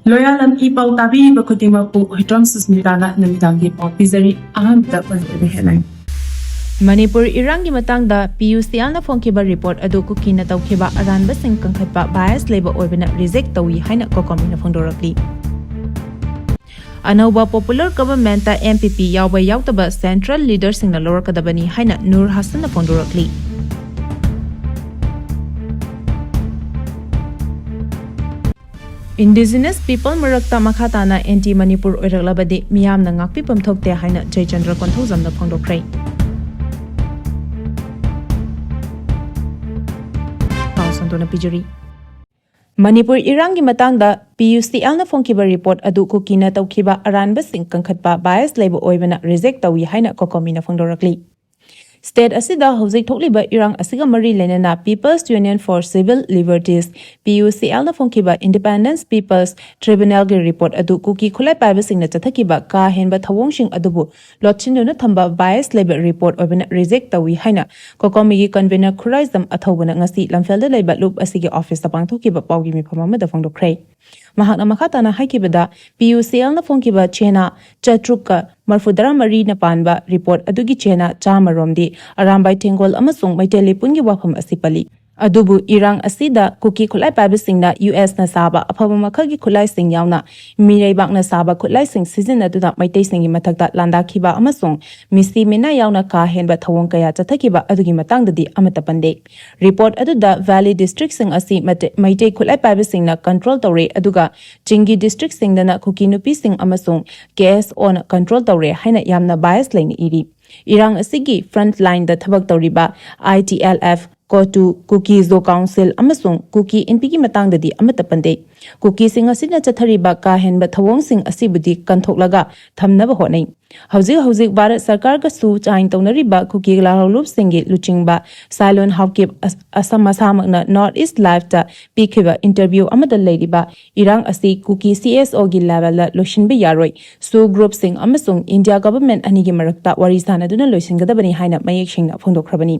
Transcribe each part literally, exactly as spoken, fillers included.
ꯂꯣꯌꯥꯂꯝ E ꯄꯥꯎ ꯇꯥꯕꯤꯔꯤꯕ ꯈꯨꯗꯤꯡꯃꯛꯄꯨ ꯍꯨꯏꯗ꯭ꯔꯣꯝ ꯁꯨꯁꯃꯤꯇꯥꯅ ꯅꯨꯃꯤꯗꯥꯡꯒꯤ ꯄꯥꯎ ꯄꯤꯖꯔꯤ꯫ ꯑꯍꯥꯟꯕꯗ ꯑꯣꯏꯔꯤꯕ ꯍꯦꯠꯂꯥꯏꯟ꯫ ꯃꯅꯤꯄꯨꯔ ꯏꯔꯥꯡꯒꯤ ꯃꯇꯥꯡꯗ ꯄꯤ ꯌꯨ ꯁꯤ ꯑꯦꯜꯅ ꯐꯣꯡꯈꯤꯕ ꯔꯤꯄꯣꯔꯠ ꯑꯗꯨ ꯀꯨꯀꯤꯅ ꯇꯧꯈꯤꯕ ꯑꯔꯥꯟꯕꯁꯤꯡ ꯀꯟꯈꯠꯄ ꯕꯥꯏꯁ ꯂꯩꯕ ꯑꯣꯏꯕꯅ ꯔꯤꯖꯦꯛ ꯇꯧꯏ ꯍꯥꯏꯅ ꯀꯣꯀꯣꯃꯤꯅ ꯐꯣꯡꯗꯣꯔꯛꯂꯤ꯫ ꯑꯅꯧꯕ ꯄꯣꯄꯨꯂꯔ ꯒꯚꯔꯟꯃꯦꯟꯠꯇ ꯑꯦꯝ ꯄꯤ ꯄꯤ ꯌꯥꯎꯕ ꯌꯥꯎꯗꯕ ꯁꯦꯟꯇ꯭ꯔꯦꯜ ꯂꯤꯗꯔꯁꯤꯡꯅ ꯂꯧꯔꯛꯀꯗꯕꯅꯤ ꯍꯥꯏꯅ ꯅꯨꯔ ꯍꯥꯁꯟꯅ ꯐꯣꯡꯗꯣꯔꯛꯂꯤ꯫ ꯏꯟꯗꯤꯖꯤꯅꯁ ꯄꯤꯄꯜ ꯃꯔꯛꯇ ꯃꯈꯥ ꯇꯥꯅ ꯑꯦꯟꯇꯤ ꯃꯅꯤꯄꯨꯔ ꯑꯣꯏꯔꯛꯂꯕꯗꯤ ꯃꯤꯌꯥꯝꯅ ꯉꯥꯛꯄꯤꯐꯝ ꯊꯣꯛꯇꯦ ꯍꯥꯏꯅ ꯖꯌꯆꯟꯗ꯭ꯔ ꯀꯣꯟꯊꯧꯖꯝꯅ ꯐꯣꯡꯗꯣꯛꯈ꯭ꯔꯦ꯫ ꯄꯥꯎ ꯁꯟꯗꯣꯛꯅ ꯄꯤꯖꯔꯤ꯫ ꯃꯅꯤꯄꯨꯔ ꯏꯔꯥꯡꯒꯤ ꯃꯇꯥꯡꯗ ꯄꯤ ꯌꯨ ꯁꯤ ꯑꯦꯜꯅ ꯐꯣꯡꯈꯤꯕ ꯔꯤꯄꯣꯔꯠ ꯑꯗꯨ ꯀꯨꯀꯤꯅ ꯇꯧꯈꯤꯕ ꯑꯔꯥꯟꯕꯁꯤꯡ ꯀꯟꯈꯠꯄ ꯕꯥꯏꯁ ꯂꯩꯕ ꯑꯣꯏꯕꯅ ꯔꯤꯖꯦꯛ ꯇꯧꯏ ꯍꯥꯏꯅ ꯀꯣꯀꯣꯃꯤꯅ ꯐꯣꯡꯗꯣꯔꯛꯂꯤ꯫ ꯁ꯭ꯇꯦꯠ ꯑꯁꯤꯗ ꯍꯧꯖꯤꯛ ꯊꯣꯛꯂꯤꯕ ꯏꯔꯥꯡ ꯑꯁꯤꯒ ꯃꯔꯤ ꯂꯩꯅꯅ ꯄꯤꯄꯜꯁ ꯌꯨꯅꯤꯌꯟ ꯐꯣꯔ ꯁꯤꯚꯤꯜ ꯂꯤꯕꯔꯇꯤꯁ, ꯄꯤ ꯌꯨ ꯁꯤ ꯑꯦꯜꯅ ꯐꯣꯡꯈꯤꯕ ꯏꯟꯗꯤꯄꯦꯟꯗꯦꯟꯁ ꯄꯤꯄꯜꯁ ꯇ꯭ꯔꯤꯕ꯭ꯌꯨꯅꯦꯜꯒꯤ ꯔꯤꯄꯣꯔꯠ ꯑꯗꯨ ꯀꯨꯀꯤ ꯈꯨꯠꯂꯥꯏ ꯄꯥꯏꯕꯁꯤꯡꯅ ꯆꯠꯊꯈꯤꯕ ꯀꯥ ꯍꯦꯟꯕ ꯊꯧꯑꯣꯡꯁꯤꯡ ꯑꯗꯨꯕꯨ ꯂꯣꯠꯁꯤꯟꯗꯨꯅ ꯊꯝꯕ ꯕꯥꯏꯁ ꯂꯩꯕ ꯔꯤꯄꯣꯔꯠ ꯑꯣꯏꯕꯅ ꯔꯤꯖꯦꯛ ꯇꯧꯏ ꯍꯥꯏꯅ ꯀꯣꯀꯣꯃꯤꯒꯤ ꯀꯟꯚꯤꯅꯔ ꯈꯨꯔꯥꯏꯖꯝ ꯑꯊꯧꯕꯅ ꯉꯁꯤ ꯂꯝꯐꯦꯜꯗ ꯂꯩꯕ ꯂꯨꯞ ꯑꯁꯤꯒꯤ ꯑꯣꯐꯤꯁꯇ ꯄꯥꯡꯊꯣꯛꯈꯤꯕ ꯄꯥꯎꯒꯤ ꯃꯤꯐꯝ ꯑꯃꯗ ꯐꯣꯡꯗꯣꯛꯈ꯭ꯔꯦ꯫ ꯃꯍꯥꯛꯅ ꯃꯈꯥ ꯇꯥꯅ ꯍꯥꯏꯈꯤꯕꯗ, ꯄꯤ ꯌꯨ ꯁꯤ ꯑꯦꯜꯅ ꯐꯣꯡꯈꯤꯕ ꯆꯦꯅꯥ ꯆꯥꯇ꯭ꯔꯨꯛꯀ ꯃꯔꯐꯨꯇꯔꯥ ꯃꯔꯤꯅ ꯄꯥꯟꯕ ꯔꯤꯄꯣꯔꯠ ꯑꯗꯨꯒꯤ ꯆꯦꯅꯥ ꯆꯥꯝꯃꯔꯣꯝꯗꯤ ꯑꯔꯥꯝꯕꯥꯏ ꯇꯦꯡꯒꯣꯜ ꯑꯃꯁꯨꯡ ꯃꯩꯇꯩ ꯂꯩꯄꯨꯟꯒꯤ ꯋꯥꯐꯝ ꯑꯁꯤ ꯄꯜꯂꯤ꯫ ꯑꯗꯨꯕꯨ ꯏꯔꯥꯡ ꯑꯁꯤꯗ ꯀꯨꯀꯤ ꯈꯨꯠꯂꯥꯏ ꯄꯥꯏꯕꯁꯤꯡꯅ ꯌꯨ ꯑꯦꯁꯅ ꯁꯥꯕ ꯑꯐꯕ ꯃꯈꯜꯒꯤ ꯈꯨꯠꯂꯥꯏꯁꯤꯡ ꯌꯥꯎꯅ ꯃꯤꯔꯩꯕꯥꯛꯅ ꯁꯥꯕ ꯈꯨꯠꯂꯥꯏꯁꯤꯡ ꯁꯤꯖꯤꯟꯅꯗꯨꯅ ꯃꯩꯇꯩꯁꯤꯡꯒꯤ ꯃꯊꯛꯇ ꯂꯥꯟꯗꯥꯈꯤꯕ ꯑꯃꯁꯨꯡ ꯃꯤꯁꯤ ꯃꯤꯅꯥ ꯌꯥꯎꯅ ꯀꯥ ꯍꯦꯟꯕ ꯊꯧꯑꯣꯡ ꯀꯌꯥ ꯆꯠꯊꯈꯤꯕ ꯑꯗꯨꯒꯤ ꯃꯇꯥꯡꯗꯗꯤ ꯑꯃꯠꯇ ꯄꯟꯗꯦ꯫ ꯔꯤꯄꯣꯔꯠ ꯑꯗꯨꯗ ꯚꯦꯂꯤ ꯗꯤꯁꯇ꯭ꯔꯤꯛꯁꯤꯡ ꯑꯁꯤ ꯃꯇꯦ-, ꯃꯩꯇꯩ ꯈꯨꯠꯂꯥꯏ ꯄꯥꯏꯕꯁꯤꯡꯅ ꯀꯟꯇ꯭ꯔꯣꯜ ꯇꯧꯔꯦ, ꯑꯗꯨꯒ ꯆꯤꯡꯒꯤ ꯗꯤꯁꯇ꯭ꯔꯤꯛꯁꯤꯡꯗꯅ ꯀꯨꯀꯤ ꯅꯨꯄꯤꯁꯤꯡ ꯑꯃꯁꯨꯡ ꯀꯦ ꯑꯦꯁ ꯑꯣꯅ ꯀꯟꯇ꯭ꯔꯣꯜ ꯇꯧꯔꯦ ꯍꯥꯏꯅ ꯌꯥꯝꯅ ꯕꯥꯏꯁ ꯂꯩꯅ ꯏꯔꯤ꯫ ꯏꯔꯥꯡ ꯑꯁꯤꯒꯤ ꯐ꯭ꯔꯟꯠ ꯂꯥꯏꯟꯗ ꯊꯕꯛ ꯇꯧꯔꯤꯕ ꯑꯥꯏ ꯇꯤ ꯑꯦꯜ ꯑꯦꯐ, ꯀꯣꯇꯨ, ꯀꯨꯀꯤ ꯖꯣ ꯀꯥꯎꯟꯁꯤꯜ ꯑꯃꯁꯨꯡ ꯀꯨꯀꯤ ꯏꯟꯄꯤꯒꯤ ꯃꯇꯥꯡꯗꯗꯤ ꯑꯃꯠꯇ ꯄꯟꯗꯦ꯫ ꯀꯨꯀꯤꯁꯤꯡ ꯑꯁꯤꯅ ꯆꯠꯊꯔꯤꯕ ꯀꯥ ꯍꯦꯟꯕ ꯊꯧꯑꯣꯡꯁꯤꯡ ꯑꯁꯤꯕꯨꯗꯤ ꯀꯟꯊꯣꯛꯂꯒ ꯊꯝꯅꯕ ꯍꯣꯠꯅꯩ꯫ ꯍꯧꯖꯤꯛ ꯍꯧꯖꯤꯛ ꯚꯥꯔꯠ ꯁꯔꯀꯥꯔꯒꯁꯨ ꯁꯥꯏꯟ ꯇꯧꯅꯔꯤꯕ ꯀꯨꯀꯤ ꯂꯥꯜꯍꯧꯂꯨꯞꯁꯤꯡꯒꯤ ꯂꯨꯆꯤꯡꯕ ꯁꯥꯏꯂꯣꯟ ꯍꯥꯎꯀꯤꯞ ꯑꯁ-, ꯑꯁ-, ꯃꯁꯥꯃꯛꯅ ꯅꯣꯔꯠ ꯏꯁ ꯂꯥꯏꯚꯇ ꯄꯤꯈꯤꯕ ꯏꯟꯇꯔꯚ꯭ꯌꯨ ꯑꯃꯗ ꯂꯩꯔꯤꯕ ꯏꯔꯥꯡ ꯑꯁꯤ ꯀꯨꯀꯤ ꯁꯤ ꯑꯦꯁ ꯑꯣꯒꯤ ꯂꯦꯚꯦꯜꯗ ꯂꯣꯏꯁꯤꯟꯕ ꯌꯥꯔꯣꯏ, ꯁꯨ ꯒ꯭ꯔꯨꯞꯁꯤꯡ ꯑꯃꯁꯨꯡ ꯏꯟꯗꯤꯌꯥ ꯒꯚꯔꯟꯃꯦꯟꯠ ꯑꯅꯤꯒꯤ ꯃꯔꯛꯇ ꯋꯥꯔꯤ ꯁꯥꯅꯗꯨꯅ ꯂꯣꯏꯁꯤꯟꯒꯗꯕꯅꯤ ꯍꯥꯏꯅ ꯃꯌꯦꯛ ꯁꯦꯡꯅ ꯐꯣꯡꯗꯣꯛꯈ꯭ꯔꯕꯅꯤ꯫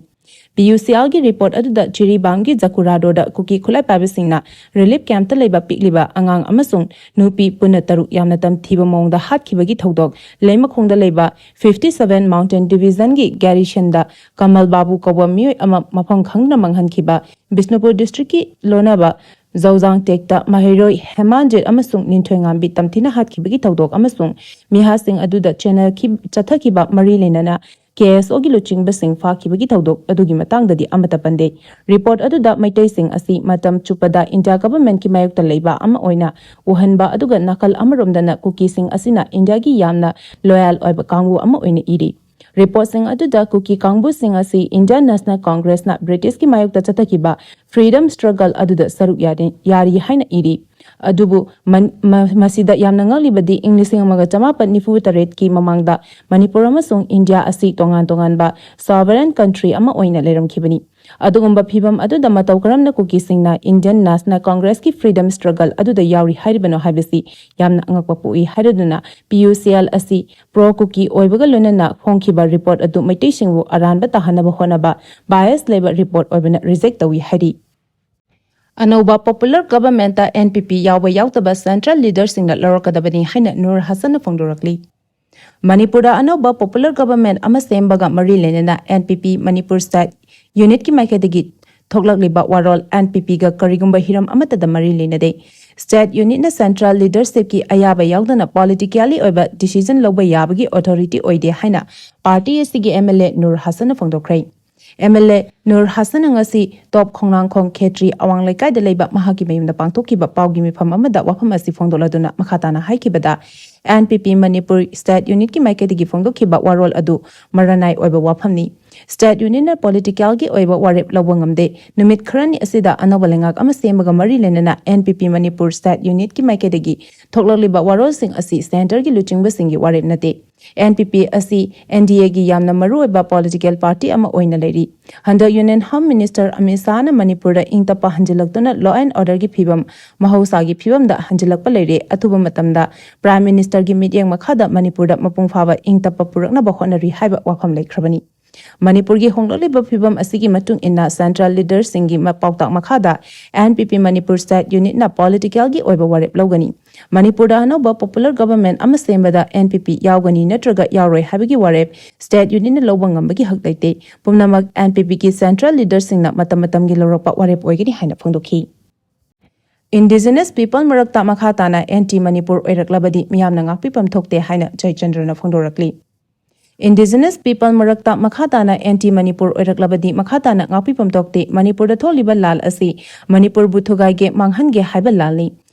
ꯄꯤ ꯌꯨ ꯁꯤ ꯑꯥꯔꯒꯤ ꯔꯤꯄꯣꯔꯠ ꯑꯗꯨꯗ ꯖꯤꯔꯤꯕꯥꯝꯒꯤ ꯖꯀꯨꯔꯥ ꯔꯣꯗ ꯀꯨꯀꯤ ꯈꯨꯠꯂꯥꯏ ꯄꯥꯏꯕꯁꯤꯡꯅ ꯔꯤꯂꯤꯐ ꯀꯦꯝꯞꯇ ꯂꯩꯕ ꯄꯤꯛꯂꯤꯕ ꯑꯉꯥꯡ ꯑꯃꯁꯨꯡ ꯅꯨꯄꯤ ꯄꯨꯟꯅ ꯇꯔꯨꯛ ꯌꯥꯝꯅ ꯇꯝꯊꯤꯕ ꯃꯑꯣꯡꯗ ꯍꯥꯠꯈꯤꯕꯒꯤ ꯊꯧꯗꯣꯛ, ꯂꯩꯃꯈꯣꯡꯗ ꯂꯩꯕ fifty seven Mountain Divisionꯒꯤ garrisonꯗ ꯀꯃꯜ ꯕꯥꯕꯨ ꯀꯧꯕ ꯃꯤꯑꯣꯏ ꯑꯃ ꯃꯐꯝ ꯈꯪꯗꯅ ꯃꯥꯡꯍꯟꯈꯤꯕ, ꯕꯤꯁꯅꯨꯄꯨꯔ districtꯀꯤ ꯂꯣꯅꯥꯕ ꯖꯧꯖꯥꯡ ꯇꯦꯛꯇ ꯃꯍꯩꯔꯣꯏ ꯍꯦꯃꯥꯟꯖꯤꯠ ꯑꯃꯁꯨꯡ ꯅꯤꯡꯊꯣꯏꯉꯥꯝꯕꯤ ꯇꯝꯊꯤꯅ ꯍꯥꯠꯈꯤꯕꯒꯤ ꯊꯧꯗꯣꯛ ꯑꯃꯁꯨꯡ ꯃꯤꯍꯥꯠꯁꯤꯡ ꯑꯗꯨꯗ ꯆꯦꯟꯅꯈꯤ-, ꯆꯠꯊꯈꯤꯕ ꯃꯔꯤ ꯂꯩꯅꯅ ꯀꯦ ꯑꯦꯁ ꯑꯣꯒꯤ ꯂꯨꯆꯤꯡꯕꯁꯤꯡ ꯐꯥꯈꯤꯕꯒꯤ ꯊꯧꯗꯣꯛ ꯑꯗꯨꯒꯤ ꯃꯇꯥꯡꯗꯗꯤ ꯑꯃꯠꯇ ꯄꯟꯗꯦ꯫ ꯔꯤꯄꯣꯔꯠ ꯑꯗꯨꯗ ꯃꯩꯇꯩꯁꯤꯡ ꯑꯁꯤ ꯃꯇꯝ ꯆꯨꯞꯄꯗ ꯏꯟꯗꯤꯌꯥ ꯒꯚꯔꯟꯃꯦꯟꯠꯀꯤ ꯃꯥꯌꯣꯛꯇ ꯂꯩꯕ ꯑꯃ ꯑꯣꯏꯅ ꯎꯍꯟꯕ ꯑꯗꯨꯒ ꯅꯥꯀꯜ ꯑꯃꯔꯣꯝꯗꯅ ꯀꯨꯀꯤꯁꯤꯡ ꯑꯁꯤꯅ ꯏꯟꯗꯤꯌꯥꯒꯤ ꯌꯥꯝꯅ ꯂꯣꯌꯦꯜ ꯑꯣꯏꯕ ꯀꯥꯡꯕꯨ ꯑꯃ ꯑꯣꯏꯅ ꯏꯔꯤ꯫ ꯔꯤꯄꯣꯔꯠꯁꯤꯡ ꯑꯗꯨꯗ ꯀꯨꯀꯤ ꯀꯥꯡꯕꯨꯁꯤꯡ ꯑꯁꯤ ꯏꯟꯗꯤꯌꯥꯟ ꯅꯦꯁꯅꯦꯜ ꯀꯣꯡꯒ꯭ꯔꯦꯁꯅ ꯕ꯭ꯔꯤꯇꯤꯁꯀꯤ ꯃꯥꯌꯣꯛꯇ ꯆꯠꯊꯈꯤꯕ ꯐ꯭ꯔꯤꯗꯝ ꯁ꯭ꯇ꯭ꯔꯒꯜ ꯑꯗꯨꯗ ꯁꯔꯨꯛ ꯌꯥꯔꯤ, ꯌꯥꯔꯤ ꯍꯥꯏꯅ ꯏꯔꯤ꯫ ꯑꯗꯨꯕꯨ ꯃꯟ-, ꯃ-, ꯃꯁꯤꯗ ꯌꯥꯝꯅ ꯉꯛꯂꯤꯕꯗꯤ ꯏꯪ ꯂꯤꯁꯤꯡ ꯑꯃꯒ ꯆꯃꯥꯄꯟ ꯅꯤꯐꯨ ꯇꯔꯦꯠꯀꯤ ꯃꯃꯥꯡꯗ ꯃꯅꯤꯄꯨꯔ ꯑꯃꯁꯨꯡ ꯏꯟꯗꯤꯌꯥ ꯑꯁꯤ ꯇꯣꯉꯥꯟ ꯇꯣꯉꯥꯟꯕ sovereign country ꯑꯃ ꯑꯣꯏꯅ ꯂꯩꯔꯝꯈꯤꯕꯅꯤ꯫ ꯑꯗꯨꯒꯨꯝꯕ ꯐꯤꯚꯝ ꯑꯗꯨꯗ ꯃꯇꯧ ꯀꯔꯝꯅ ꯀꯨꯀꯤꯁꯤꯡꯅ ꯏꯟꯗꯤꯌꯟ ꯅꯦꯁꯅꯦꯜ ꯀꯣꯡꯒ꯭ꯔꯦꯁꯀꯤ ꯐ꯭ꯔꯤꯗꯝ ꯁ꯭ꯇ꯭ꯔꯒꯜ ꯑꯗꯨꯗ ꯌꯥꯎꯔꯤ ꯍꯥꯏꯔꯤꯕꯅꯣ ꯍꯥꯏꯕꯁꯤ ꯌꯥꯝꯅ ꯑꯉꯛꯄ ꯄꯣꯛꯏ ꯍꯥꯏꯔꯗꯨꯅ ꯄꯤ ꯌꯨ ꯁꯤ ꯑꯦꯜ ꯑꯁꯤ ꯄ꯭ꯔꯣ ꯀꯨꯀꯤ ꯑꯣꯏꯕꯒ ꯂꯣꯏꯅꯅ ꯐꯣꯡꯈꯤꯕ ꯔꯤꯄꯣꯔꯠ ꯑꯗꯨ ꯃꯩꯇꯩꯁꯤꯡꯕꯨ ꯑꯔꯥꯟꯕ ꯇꯥꯍꯟꯅꯕ ꯍꯣꯠꯅꯕ bias ꯂꯩꯕ ꯔꯤꯄꯣꯔꯠ ꯑꯣꯏꯕꯅ ꯔꯤꯖꯦꯛ ꯇꯧꯏ ꯍꯥꯏꯔꯤ꯫ ꯑꯅꯧꯕ ꯄꯣꯄꯨꯂꯔ ꯒꯚꯔꯟꯃꯦꯟꯠꯇ ꯑꯦꯟ ꯄꯤ ꯄꯤ ꯌꯥꯎꯕ ꯌꯥꯎꯗꯕ ꯁꯦꯟꯇ꯭ꯔꯦꯜ ꯂꯤꯗꯔꯁꯤꯡꯅ ꯂꯧꯔꯛꯀꯗꯕꯅꯤ ꯍꯥꯏꯅ ꯅꯨꯔ ꯍꯁꯟꯅ ꯐꯣꯡꯗꯣꯔꯛꯂꯤ꯫ ꯃꯅꯤꯄꯨꯔꯗ ꯑꯅꯧꯕ ꯄꯣꯄꯨꯂꯔ ꯒꯚꯔꯟꯃꯦꯟꯠ ꯑꯃ ꯁꯦꯝꯕꯒ ꯃꯔꯤ ꯂꯩꯅꯅ ꯑꯦꯟ ꯄꯤ ꯄꯤ ꯃꯅꯤꯄꯨꯔ ꯁ꯭ꯇꯦꯠ ꯌꯨꯅꯤꯠꯀꯤ ꯃꯥꯏꯀꯩꯗꯒꯤ ꯊꯣꯛꯂꯛꯂꯤꯕ ꯋꯥꯔꯣꯜ ꯑꯦꯟ ꯄꯤ ꯄꯤꯒ ꯀꯔꯤꯒꯨꯝꯕ ꯍꯤꯔꯝ ꯑꯃꯠꯇꯗ ꯃꯔꯤ ꯂꯩꯅꯗꯦ꯫ ꯁ꯭ꯇꯦꯠ ꯌꯨꯅꯤꯠꯅ ꯁꯦꯟꯇ꯭ꯔꯦꯜ ꯂꯤꯗꯔꯁꯤꯞꯀꯤ ꯑꯌꯥꯕ ꯌꯥꯎꯗꯅ politically ꯑꯣꯏꯕ decision ꯂꯧꯕ ꯌꯥꯕꯒꯤ authority ꯑꯣꯏꯗꯦ ꯍꯥꯏꯅ ꯄꯥꯔꯇꯤ ꯑꯁꯤꯒꯤ ꯑꯦꯝ ꯑꯦꯜ ꯑꯦ ꯅꯨꯔ ꯍꯁꯟꯅ ꯐꯣꯡꯗꯣꯛꯈ꯭ꯔꯦ꯫ ꯑꯦꯝ ꯑꯦꯜ ꯑꯦ ꯅꯨꯔ ꯍꯁꯟꯅ ꯉꯁꯤ ꯇꯣꯞ ꯈꯣꯡꯅꯥꯡꯈꯣꯡ ꯈꯦꯇ꯭ꯔꯤ ꯑꯋꯥꯡ ꯂꯩꯀꯥꯏꯗ ꯂꯩꯕ ꯃꯍꯥꯛꯀꯤ ꯃꯌꯨꯝꯗ ꯄꯥꯡꯊꯣꯛꯈꯤꯕ ꯄꯥꯎꯒꯤ ꯃꯤꯐꯝ ꯑꯃꯗ ꯋꯥꯐꯝ ꯑꯁꯤ ꯐꯣꯡꯗꯣꯛꯂꯗꯨꯅ ꯃꯈꯥ ꯇꯥꯅ ꯍꯥꯏꯈꯤꯕꯗ, ꯑꯦꯟ ꯄꯤ ꯄꯤ ꯃꯅꯤꯄꯨꯔ ꯁ꯭ꯇꯦꯠ ꯌꯨꯅꯤꯠꯀꯤ ꯃꯥꯏꯀꯩꯗꯒꯤ ꯐꯣꯡꯗꯣꯛꯈꯤꯕ ꯋꯥꯔꯣꯜ ꯑꯗꯨ ꯃꯔꯅꯥꯏ ꯑꯣꯏꯕ ꯋꯥꯐꯝꯅꯤ꯫ ꯁ꯭ꯇꯦꯠ ꯌꯨꯅꯤꯠꯅ politicalꯒꯤ ꯑꯣꯏꯕ ꯋꯥꯔꯦꯞ ꯂꯧꯕ ꯉꯝꯗꯦ꯫ ꯅꯨꯃꯤꯠ ꯈꯔꯅꯤ ꯑꯁꯤꯗ ꯑꯅꯧꯕ ꯂꯩꯉꯥꯛ ꯑꯃ ꯁꯦꯝꯕꯒ ꯃꯔꯤ ꯂꯩꯅꯅ ꯑꯦꯟ ꯄꯤ ꯄꯤ ꯃꯅꯤꯄꯨꯔ ꯁ꯭ꯇꯦꯠ ꯌꯨꯅꯤꯠꯀꯤ ꯃꯥꯏꯀꯩꯗꯒꯤ ꯊꯣꯛꯂꯛꯂꯤꯕ ꯋꯥꯔꯣꯜꯁꯤꯡ ꯑꯁꯤ ꯁꯦꯟꯇꯔꯒꯤ ꯂꯨꯆꯤꯡꯕꯁꯤꯡꯒꯤ ꯋꯥꯔꯦꯞ ꯅꯠꯇꯦ꯫ ꯑꯦꯟ ꯄꯤ ꯄꯤ ꯑꯁꯤ ꯑꯦꯟ ꯗꯤ ꯑꯦꯒꯤ ꯌꯥꯝꯅ ꯃꯔꯨꯑꯣꯏꯕ political party ꯑꯃ ꯑꯣꯏꯅ ꯂꯩꯔꯤ꯫ ꯍꯟꯗꯛ Union Home Minister ꯑꯃꯤꯠ ꯁꯥꯍꯅ ꯃꯅꯤꯄꯨꯔꯗ ꯏꯪ ꯇꯞꯄ ꯍꯟꯖꯤꯜꯂꯛꯇꯨꯅ law and orderꯒꯤ ꯐꯤꯕꯝ ꯃꯍꯧꯁꯥꯒꯤ ꯐꯤꯕꯝꯗ ꯍꯟꯖꯤꯜꯂꯛꯄ ꯂꯩꯔꯦ, ꯑꯊꯨꯕ ꯃꯇꯝꯗ Prime Ministerꯒꯤ ꯃꯤꯠꯌꯦꯡ ꯃꯈꯥꯗ ꯃꯅꯤꯄꯨꯔꯗ ꯃꯄꯨꯡ ꯐꯥꯕ ꯏꯪ ꯇꯞꯄ ꯄꯨꯔꯛꯅꯕ ꯍꯣꯠꯅꯔꯤ ꯍꯥꯏꯕ ꯋꯥꯐꯝ ꯂꯩꯈ꯭ꯔꯕꯅꯤ꯫ ꯃꯅꯤꯄꯨꯔꯒꯤ ꯍꯣꯡꯂꯛꯂꯤꯕ ꯐꯤꯕꯝ ꯑꯁꯤꯒꯤ ꯃꯇꯨꯡ ꯏꯟꯅ central leaderꯁꯤꯡꯒꯤ ꯃ-, ꯄꯥꯎꯇꯥꯛ ꯃꯈꯥꯗ N P P Manipur State Unitꯅ politicalꯒꯤ ꯑꯣꯏꯕ ꯋꯥꯔꯦꯞ ꯂꯧꯒꯅꯤ꯫ ꯃꯅꯤꯄꯨꯔꯗ ꯑꯅꯧꯕ popular government ꯑꯃ ꯁꯦꯝꯕꯗ N P P ꯌꯥꯎꯒꯅꯤ ꯅꯠꯇ꯭ꯔꯒ ꯌꯥꯎꯔꯣꯏ ꯍꯥꯏꯕꯒꯤ ꯋꯥꯔꯦꯞ State Unitꯅ ꯂꯧꯕ ꯉꯝꯕꯒꯤ ꯍꯛ ꯂꯩꯇꯦ꯫ ꯄꯨꯝꯅꯃꯛ N P Pꯒꯤ central leaderꯁꯤꯡꯅ ꯃꯇꯝ ꯃꯇꯝꯒꯤ ꯂꯧꯔꯛꯄ ꯋꯥꯔꯦꯞ ꯑꯣꯏꯒꯅꯤ ꯍꯥꯏꯅ ꯐꯣꯡꯗꯣꯛꯈꯤ꯫ Indigenous people ꯃꯔꯛꯇ ꯃꯈꯥ ꯇꯥꯅ anti Manipur ꯑꯣꯏꯔꯛꯂꯕꯗꯤ ꯃꯤꯌꯥꯝꯅ ꯉꯥꯛꯄꯤꯐꯝ ꯊꯣꯛꯇꯦ ꯍꯥꯏꯅ ꯖꯌꯆꯟꯗ꯭ꯔꯅ ꯐꯣꯡꯗꯣꯔꯛꯂꯤ꯫ Indigenous people ꯃꯔꯛꯇ ꯃꯈꯥ ꯇꯥꯅ anti Manipur ꯑꯣꯏꯔꯛꯂꯕꯗꯤ ꯃꯈꯥ ꯇꯥꯅ ꯉꯥꯛꯄꯤꯐꯝ ꯊꯣꯛꯇꯦ꯫ ꯃꯅꯤꯄꯨꯔꯗ ꯊꯣꯛꯂꯤꯕ ꯂꯥꯜ ꯑꯁꯤ ꯃꯅꯤꯄꯨꯔꯕꯨ ꯊꯨꯒꯥꯏꯒꯦ, ꯃꯥꯡꯍꯟꯒꯦ ꯍꯥꯏꯕ ꯂꯥꯜꯅꯤ꯫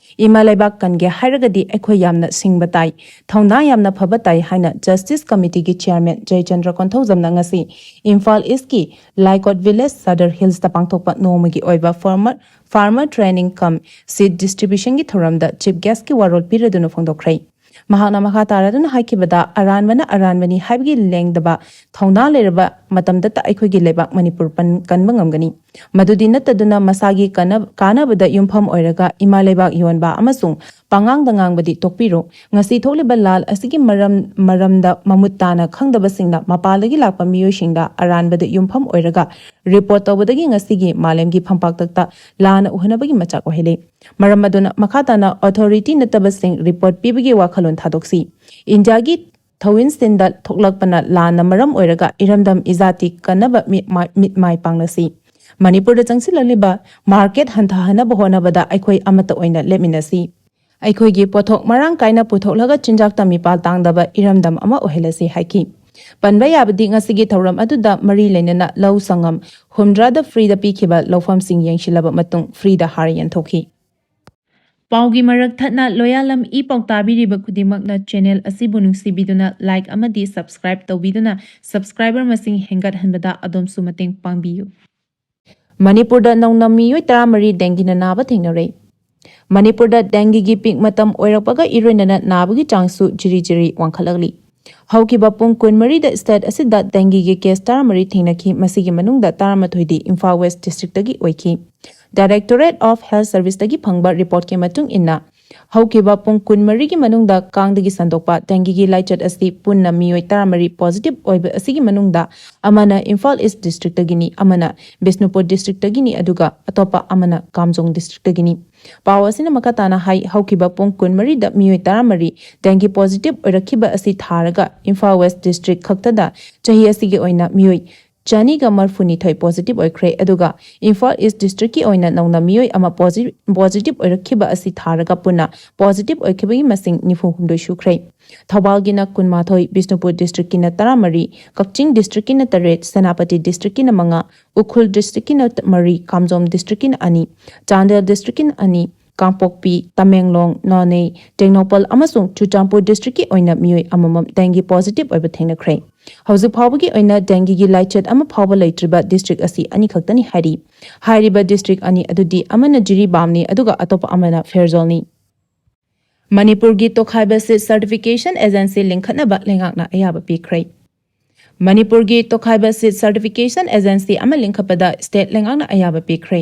ꯏꯃꯥ ꯂꯩꯕꯥꯛ ꯀꯟꯒꯦ ꯍꯥꯏꯔꯒꯗꯤ ꯑꯩꯈꯣꯏ ꯌꯥꯝꯅ ꯁꯤꯡꯕ ꯇꯥꯏ, ꯊꯧꯅꯥ ꯌꯥꯝꯅ ꯐꯕ ꯇꯥꯏ ꯍꯥꯏꯅ Justice Committeeꯒꯤ chairman ꯖꯌꯆꯟꯗ꯭ꯔ ꯀꯣꯟꯊꯧꯖꯝꯅ ꯉꯁꯤ ꯏꯝꯐꯥꯜ Eastꯀꯤ ꯂꯥꯏꯀꯣꯠ village Sadar Hillsꯇ ꯄꯥꯡꯊꯣꯛꯄ ꯅꯣꯡꯃꯒꯤ ꯑꯣꯏꯕ farmer, farmer training cum seed distributionꯒꯤ ꯊꯧꯔꯝꯗ chief guestꯀꯤ ꯋꯥꯔꯣꯜ ꯄꯤꯔꯗꯨꯅ ꯐꯣꯡꯗꯣꯛꯈ꯭ꯔꯦ꯫ ꯃꯍꯥꯛꯅ ꯃꯈꯥ ꯇꯥꯔꯗꯨꯅ ꯍꯥꯏꯈꯤꯕꯗ, ꯑꯔꯥꯟꯕꯅ ꯑꯔꯥꯟꯕꯅꯤ ꯍꯥꯏꯕꯒꯤ ꯂꯦꯡꯗꯕ ꯊꯧꯅꯥ ꯂꯩꯔꯕ ꯃꯇꯝꯗꯇ ꯑꯩꯈꯣꯏꯒꯤ ꯂꯩꯕꯥꯛ ꯃꯅꯤꯄꯨꯔ ꯄꯟ-, ꯀꯟꯕ ꯉꯝꯒꯅꯤ꯫ ꯃꯗꯨꯗꯤ ꯅꯠꯇꯗꯨꯅ ꯃꯁꯥꯒꯤ ꯀꯥꯟꯅ-, ꯀꯥꯟꯅꯕꯗ ꯌꯨꯝꯐꯝ ꯑꯣꯏꯔꯒ ꯏꯃꯥ ꯂꯩꯕꯥꯛ ꯌꯣꯟꯕ ꯑꯃꯁꯨꯡ ꯄꯉꯥꯡꯗ ꯉꯥꯡꯕꯗꯤ ꯇꯣꯛꯄꯤꯔꯣ꯫ ꯉꯁꯤ ꯊꯣꯛꯂꯤꯕ ꯂꯥꯜ ꯑꯁꯤꯒꯤ ꯃꯔꯝ, ꯃꯔꯝꯗ ꯃꯃꯨꯠ ꯇꯥꯅ ꯈꯪꯗꯕꯁꯤꯡꯅ ꯃꯄꯥꯟꯗꯒꯤ ꯂꯥꯛꯄ ꯃꯤꯑꯣꯏꯁꯤꯡꯗ ꯑꯔꯥꯟꯕꯗ ꯌꯨꯝꯐꯝ ꯑꯣꯏꯔꯒ report ꯇꯧꯕꯗꯒꯤ ꯉꯁꯤꯒꯤ ꯃꯥꯂꯦꯝꯒꯤ ꯐꯝꯄꯥꯛꯇꯛꯇ ꯂꯥꯟꯅ ꯎꯍꯟꯅꯕꯒꯤ ꯃꯆꯥꯛ ꯑꯣꯏꯍꯜꯂꯤ꯫ ꯃꯔꯝ ꯑꯗꯨꯅ ꯃꯈꯥ ꯇꯥꯅ authority ꯅꯠꯇꯕꯁꯤꯡ report ꯄꯤꯕꯒꯤ ꯋꯥꯈꯜꯂꯣꯟ ꯊꯥꯗꯣꯛꯁꯤ꯫ ꯏꯟꯗꯤꯌꯥꯒꯤ ꯊꯧꯋꯤꯟꯁꯤꯟꯗ ꯊꯣꯛꯂꯛꯄꯅ ꯂꯥꯟꯅ ꯃꯔꯝ ꯑꯣꯏꯔꯒ ꯏꯔꯝꯗꯝ ꯏꯖꯥꯇꯤ ꯀꯟꯅꯕ ꯃꯤꯠ ꯃꯥꯏ, ꯃꯤꯠ ꯃꯥꯏ ꯄꯥꯡꯂꯁꯤ꯫ ꯃꯅꯤꯄꯨꯔꯗ ꯆꯪꯁꯤꯜꯂꯛꯂꯤꯕ market ꯍꯟꯊꯍꯟꯅꯕ ꯍꯣꯠꯅꯕꯗ ꯑꯩꯈꯣꯏ ꯑꯃꯠꯇ ꯑꯣꯏꯅ ꯂꯦꯞꯃꯤꯟꯅꯁꯤ꯫ ꯑꯩꯈꯣꯏꯒꯤ ꯄꯣꯠꯊꯣꯛ ꯃꯔꯥꯡ ꯀꯥꯏꯅ ꯄꯨꯊꯣꯛꯂꯒ ꯆꯤꯟꯖꯥꯛꯇ ꯃꯤꯄꯥꯜ ꯇꯥꯡꯗꯕ ꯏꯔꯝꯗꯝ ꯑꯃ ꯑꯣꯏꯍꯜꯂꯁꯤ ꯍꯥꯏꯈꯤ꯫ ꯄꯟꯕ ꯌꯥꯕꯗꯤ ꯉꯁꯤꯒꯤ ꯊꯧꯔꯝ ꯑꯗꯨꯗ ꯃꯔꯤ ꯂꯩꯅꯅ ꯂꯧ ꯁꯪꯉꯝ ꯍꯨꯝꯗ꯭ꯔꯥꯗ freeꯗ ꯄꯤꯈꯤꯕ ꯂꯧꯐꯝꯁꯤꯡ ꯌꯦꯡꯁꯤꯜꯂꯕ ꯃꯇꯨꯡ freeꯗ ꯍꯥꯔ ꯌꯦꯟꯊꯣꯛꯈꯤ꯫ ꯄꯥꯎꯒꯤ ꯃꯔꯛ ꯊꯠꯅ ꯂꯣꯌꯥꯂꯝ ꯏ ꯄꯥꯎ ꯇꯥꯕꯤꯔꯤꯕ ꯈꯨꯗꯤꯡꯃꯛꯅ channel ꯑꯁꯤꯕꯨ ꯅꯨꯡꯁꯤꯕꯤꯗꯨꯅ like ꯑꯃꯗꯤ subscribe ꯇꯧꯕꯤꯗꯨꯅ subscriber ꯃꯁꯤꯡ ꯍꯦꯟꯒꯠꯍꯟꯕꯗ ꯑꯗꯣꯝꯁꯨ ꯃꯇꯦꯡ ꯄꯥꯡꯕꯤꯌꯨ꯫ ꯃꯅꯤꯄꯨꯔꯗ ꯅꯧꯅ ꯃꯤꯑꯣꯏ ꯇꯔꯥꯃꯔꯤ dengueꯅ ꯅꯥꯕ ꯊꯦꯡꯅꯔꯦ꯫ ꯃꯅꯤꯄꯨꯔꯗ dengueꯒꯤ peak ꯃꯇꯝ ꯑꯣꯏꯔꯛꯄꯒ ꯏꯔꯣꯏꯅꯅ ꯅꯥꯕꯒꯤ ꯆꯥꯡꯁꯨ ꯖꯤꯔꯤ ꯖꯤꯔꯤ ꯋꯥꯡꯈꯠꯂꯛꯂꯤ꯫ ꯍꯧꯈꯤꯕ ꯄꯨꯡ ꯀꯨꯟꯃꯔꯤꯗ state ꯑꯁꯤꯗ dengueꯒꯤ case ꯇꯔꯥꯃꯔꯤ ꯊꯦꯡꯅꯈꯤ, ꯃꯁꯤꯒꯤ ꯃꯅꯨꯡꯗ ꯇꯔꯥꯃꯥꯊꯣꯏꯗꯤ ꯏꯝꯐꯥꯜ West districtꯇꯒꯤ ꯑꯣꯏꯈꯤ꯫ Directorate of Health Serviceꯇꯒꯤ ꯐꯪꯕ reportꯀꯤ ꯃꯇꯨꯡ ꯏꯟꯅ, ꯍꯧꯈꯤꯕ ꯄꯨꯡ ꯀꯨꯟꯃꯔꯤꯒꯤ ꯃꯅꯨꯡꯗ ꯀꯥꯡꯗꯒꯤ ꯁꯟꯗꯣꯛꯄ ꯗꯦꯡꯒꯤꯒꯤ ꯂꯥꯏꯆꯠ ꯑꯁꯤ ꯄꯨꯟꯅ ꯃꯤꯑꯣꯏ ꯇꯔꯥꯃꯔꯤ positive ꯑꯣꯏꯕ ꯑꯁꯤꯒꯤ ꯃꯅꯨꯡꯗ ꯑꯃꯅ ꯏꯝꯐꯥꯜ ꯏꯁ ꯗꯤꯁꯇ꯭ꯔꯤꯛꯇꯒꯤꯅꯤ, ꯑꯃꯅ ꯕꯤꯁꯅꯨꯄꯨꯔ ꯗꯤꯁꯇ꯭ꯔꯤꯛꯇꯒꯤꯅꯤ, ꯑꯗꯨꯒ ꯑꯇꯣꯞꯄ ꯑꯃꯅ ꯀꯥꯝꯖꯣꯡ ꯗꯤꯁꯇ꯭ꯔꯤꯛꯇꯒꯤꯅꯤ꯫ ꯄꯥꯎ ꯑꯁꯤꯅ ꯃꯈꯥ ꯇꯥꯅ ꯍꯥꯏ, ꯍꯧꯈꯤꯕ ꯄꯨꯡ ꯀꯨꯟꯃꯔꯤꯗ ꯃꯤꯑꯣꯏ ꯇꯔꯥꯃꯔꯤ ꯗꯦꯡꯒꯤ positive ꯑꯣꯏꯔꯛꯈꯤꯕ ꯑꯁꯤ ꯊꯥꯔꯒ ꯏꯝꯐꯥꯜ ꯋꯦꯁ ꯗꯤꯁꯇ꯭ꯔꯤꯛ ꯈꯛꯇꯗ ꯆꯍꯤ ꯑꯁꯤꯒꯤ ꯑꯣꯏꯅ ꯃꯤꯑꯣꯏ ꯆꯅꯤꯒ ꯃꯔꯐꯨꯅꯤꯊꯣꯏ positive ꯑꯣꯏꯈ꯭ꯔꯦ, ꯑꯗꯨꯒ ꯏꯝꯐꯥꯜ ꯏꯁ ꯗꯤꯁꯇ꯭ꯔꯤꯛꯀꯤ ꯑꯣꯏꯅ ꯅꯧꯅ ꯃꯤꯑꯣꯏ ꯑꯃ posi-, positive ꯑꯣꯏꯔꯛꯈꯤꯕ ꯑꯁꯤ ꯊꯥꯔꯒ ꯄꯨꯟꯅ positive ꯑꯣꯏꯈꯤꯕꯒꯤ ꯃꯁꯤꯡ ꯅꯤꯐꯨ ꯍꯨꯝꯗꯣꯏ ꯁꯨꯈ꯭ꯔꯦ꯫ ꯊꯧꯕꯥꯜꯒꯤꯅ ꯀꯨꯟꯃꯥꯊꯣꯏ, ꯕꯤꯁꯅꯨꯄꯨꯔ ꯗꯤꯁꯇ꯭ꯔꯤꯛꯀꯤꯅ ꯇꯔꯥꯃꯔꯤ, ꯀꯛꯆꯤꯡ ꯗꯤꯁꯇ꯭ꯔꯤꯛꯀꯤꯅ ꯇꯔꯦꯠ, ꯁꯦꯅꯥꯄꯇꯤ ꯗꯤꯁꯇ꯭ꯔꯤꯛꯀꯤꯅ ꯃꯉꯥ, ꯎꯈ꯭ꯔꯨꯜ ꯗꯤꯁꯇ꯭ꯔꯤꯛꯀꯤꯅ ꯃꯔꯤ, ꯀꯥꯝꯖꯣꯝ ꯗꯤꯁꯇ꯭ꯔꯤꯛꯀꯤꯅ ꯑꯅꯤ, ꯆꯥꯟꯗꯦꯜ ꯗꯤꯁꯇ꯭ꯔꯤꯛꯀꯤꯅ ꯑꯅꯤ, ꯀꯥꯡꯄꯣꯛꯄꯤ, ꯇꯃꯦꯡꯂꯣꯡ, ꯅꯣꯅꯦ, ꯇꯦꯡꯅꯧꯄꯜ ꯑꯃꯁꯨꯡ ꯆꯨꯔꯆꯥꯟꯄꯨꯔ ꯗꯤꯁꯇ꯭ꯔꯤꯛꯀꯤ ꯑꯣꯏꯅ ꯃꯤꯑꯣꯏ ꯑꯃꯃꯝ ꯗꯦꯡꯒꯤ positive ꯑꯣꯏꯕ ꯊꯦꯡꯅꯈ꯭ꯔꯦ꯫ ꯍꯧꯖꯤꯛ ꯐꯥꯎꯕꯒꯤ ꯑꯣꯏꯅ ꯗꯦꯡꯒꯤꯒꯤ ꯂꯥꯏꯆꯠ ꯑꯃ ꯐꯥꯎꯕ ꯂꯩꯇ꯭ꯔꯤꯕ ꯗꯤꯁꯇ꯭ꯔꯤꯛ ꯑꯁꯤ ꯑꯅꯤꯈꯛꯇꯅꯤ ꯍꯥꯏꯔꯤ꯫ ꯍꯥꯏꯔꯤꯕ ꯗꯤꯁꯇ꯭ꯔꯤꯛ ꯑꯅꯤ ꯑꯗꯨꯗꯤ ꯑꯃꯅ ꯖꯤꯔꯤꯕꯥꯝꯅꯤ, ꯑꯗꯨꯒ ꯑꯇꯣꯞꯄ ꯑꯃꯅ ꯐꯦꯔꯖꯣꯜꯅꯤ꯫ ꯃꯅꯤꯄꯨꯔꯒꯤ ꯇꯣꯈꯥꯏꯕ ꯁꯤꯠ ꯁꯔꯇꯤꯐꯤꯀꯦꯁꯟ ꯑꯦꯖꯦꯟꯁꯤ ꯂꯤꯡꯈꯠꯅꯕ ꯂꯩꯉꯥꯛꯅ ꯑꯌꯥꯕ ꯄꯤꯈ꯭ꯔꯦ꯫ ꯃꯅꯤꯄꯨꯔꯒꯤ ꯇꯣꯈꯥꯏꯕ ꯁꯤꯠ ꯁꯔꯇꯤꯐꯤꯀꯦꯁꯟ ꯑꯦꯖꯦꯟꯁꯤ ꯑꯃ ꯂꯤꯡꯈꯠꯄꯗ ꯁ꯭ꯇꯦꯠ ꯂꯩꯉꯥꯛꯅ ꯑꯌꯥꯕ ꯄꯤꯈ꯭ꯔꯦ꯫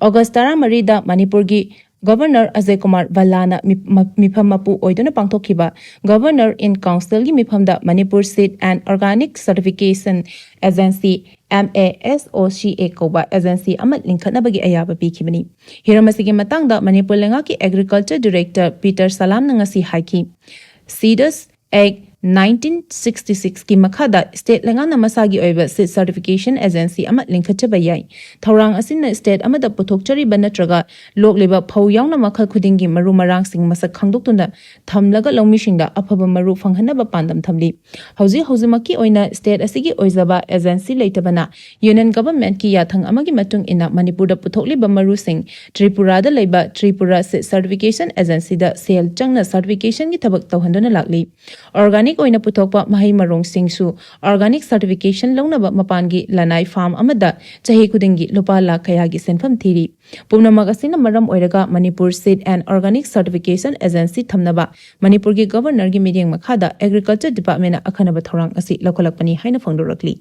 ꯑꯣꯒꯁ ꯇꯔꯥꯃꯔꯤꯗ ꯃꯅꯤꯄꯨꯔꯒꯤ ꯒꯚꯔꯅꯔ ꯑꯖꯌ ꯀꯨꯃꯥꯔ ꯚꯜꯂꯥꯅ ꯃꯤ-, ꯃ-, ꯃꯤꯐꯝ ꯃꯄꯨ ꯑꯣꯏꯗꯨꯅ ꯄꯥꯡꯊꯣꯛꯈꯤꯕ ꯒꯚꯔꯅꯔ ꯏꯟ ꯀꯥꯎꯟꯁꯤꯜꯒꯤ ꯃꯤꯐꯝꯗ Manipur seed and organic certification agency, M A S O C A ꯀꯧꯕ ꯑꯦꯖꯦꯟꯁꯤ ꯑꯃ ꯂꯤꯡꯈꯠꯅꯕꯒꯤ ꯑꯌꯥꯕ ꯄꯤꯈꯤꯕꯅꯤ꯫ ꯍꯤꯔꯝ ꯑꯁꯤꯒꯤ ꯃꯇꯥꯡꯗ ꯃꯅꯤꯄꯨꯔ ꯂꯩꯉꯥꯛꯀꯤ ꯑꯦꯒ꯭ꯔꯤꯀꯜꯆꯔ ꯗꯤꯔꯦꯛꯇꯔ ꯄꯤꯇꯔ ꯁꯂꯥꯝꯅ ꯉꯁꯤ ꯍꯥꯏꯈꯤ, ꯁꯤꯗꯁ ꯑꯦꯛ ꯅꯥꯏꯟꯇꯤꯟ ꯁꯤꯛꯁꯇꯤ ꯁꯤꯛꯁꯀꯤ ꯃꯈꯥꯗ ꯁ꯭ꯇꯦꯠ ꯂꯩꯉꯥꯛꯅ ꯃꯁꯥꯒꯤ ꯑꯣꯏꯕ ꯁꯤꯠ ꯁꯔꯇꯤꯐꯤꯀꯦꯁꯟ ꯑꯦꯖꯦꯟꯁꯤ ꯑꯃ ꯂꯤꯡꯈꯠꯆꯕ ꯌꯥꯏ꯫ ꯊꯧꯔꯥꯡ ꯑꯁꯤꯅ ꯁ꯭ꯇꯦꯠ ꯑꯃꯗ ꯄꯨꯊꯣꯛꯆꯔꯤꯕ ꯅꯠꯇ꯭ꯔꯒ ꯂꯣꯛꯂꯤꯕ ꯐꯧ ꯌꯥꯎꯅ ꯃꯈꯜ ꯈꯨꯗꯤꯡꯒꯤ ꯃꯔꯨ ꯃꯔꯥꯡꯁꯤꯡ ꯃꯁꯛ ꯈꯪꯗꯣꯛꯇꯨꯅ ꯊꯝꯂꯒ ꯂꯧꯃꯤꯁꯤꯡꯗ ꯑꯐꯕ ꯃꯔꯨ ꯐꯪꯍꯟꯅꯕ ꯄꯥꯟꯗꯝ ꯊꯝꯂꯤ꯫ ꯍꯧꯖꯤꯛ ꯍꯧꯖꯤꯛꯃꯛꯀꯤ ꯑꯣꯏꯅ ꯁ꯭ꯇꯦꯠ ꯑꯁꯤꯒꯤ ꯑꯣꯏꯖꯕ ꯑꯦꯖꯦꯟꯁꯤ ꯂꯩꯇꯕꯅ ꯌꯨꯅꯤꯌꯟ ꯒꯚꯔꯟꯃꯦꯟꯠꯀꯤ ꯌꯥꯊꯪ ꯑꯃꯒꯤ ꯃꯇꯨꯡ ꯏꯟꯅ ꯃꯅꯤꯄꯨꯔꯗ ꯄꯨꯊꯣꯛꯂꯤꯕ ꯃꯔꯨꯁꯤꯡ ꯇ꯭ꯔꯤꯄꯨꯔꯥꯗ ꯂꯩꯕ ꯇ꯭ꯔꯤꯄꯨꯔꯥ ꯁꯤꯠ ꯁꯔꯇꯤꯐꯤꯀꯦꯁꯟ ꯑꯦꯖꯦꯟꯁꯤꯗ ꯁꯦꯜ ꯆꯪꯅ ꯁꯔꯇꯤꯐꯤꯀꯦꯁꯟꯒꯤ ꯊꯕꯛ ꯇꯧꯍꯟꯗꯨꯅ ꯂꯥꯛꯂꯤ꯫ ꯑꯣꯔꯒꯥꯅꯤꯛ ꯑꯣꯏꯅ ꯄꯨꯊꯣꯛꯄ ꯃꯍꯩ ꯃꯔꯣꯡꯁꯤꯡꯁꯨ ꯑꯣꯔꯒꯥꯅꯤꯛ ꯁꯔꯇꯤꯐꯤꯀꯦꯁꯟ ꯂꯧꯅꯕ ꯃꯄꯥꯟꯒꯤ ꯂꯅꯥꯏ ꯐꯥꯔꯝ ꯑꯃꯗ ꯆꯍꯤ ꯈꯨꯗꯤꯡꯒꯤ ꯂꯨꯄꯥ ꯂꯥꯈ ꯀꯌꯥꯒꯤ ꯁꯦꯟꯐꯝ ꯊꯤꯔꯤ꯫ ꯄꯨꯝꯅꯃꯛ ꯑꯁꯤꯅ ꯃꯔꯝ ꯑꯣꯏꯔꯒ Manipur seed and organic certification agency ꯊꯝꯅꯕ ꯃꯅꯤꯄꯨꯔꯒꯤ ꯒꯚꯔꯅꯔꯒꯤ ꯃꯤꯠꯌꯦꯡ ꯃꯈꯥꯗ ꯑꯦꯒ꯭ꯔꯤꯀꯜꯆꯔ ꯗꯤꯄꯥꯔꯠꯃꯦꯟꯠꯅ ꯑꯈꯟꯅꯕ ꯊꯧꯔꯥꯡ ꯑꯁꯤ ꯂꯧꯈꯠꯂꯛꯄꯅꯤ ꯍꯥꯏꯅ ꯐꯣꯡꯗꯣꯔꯛꯂꯤ꯫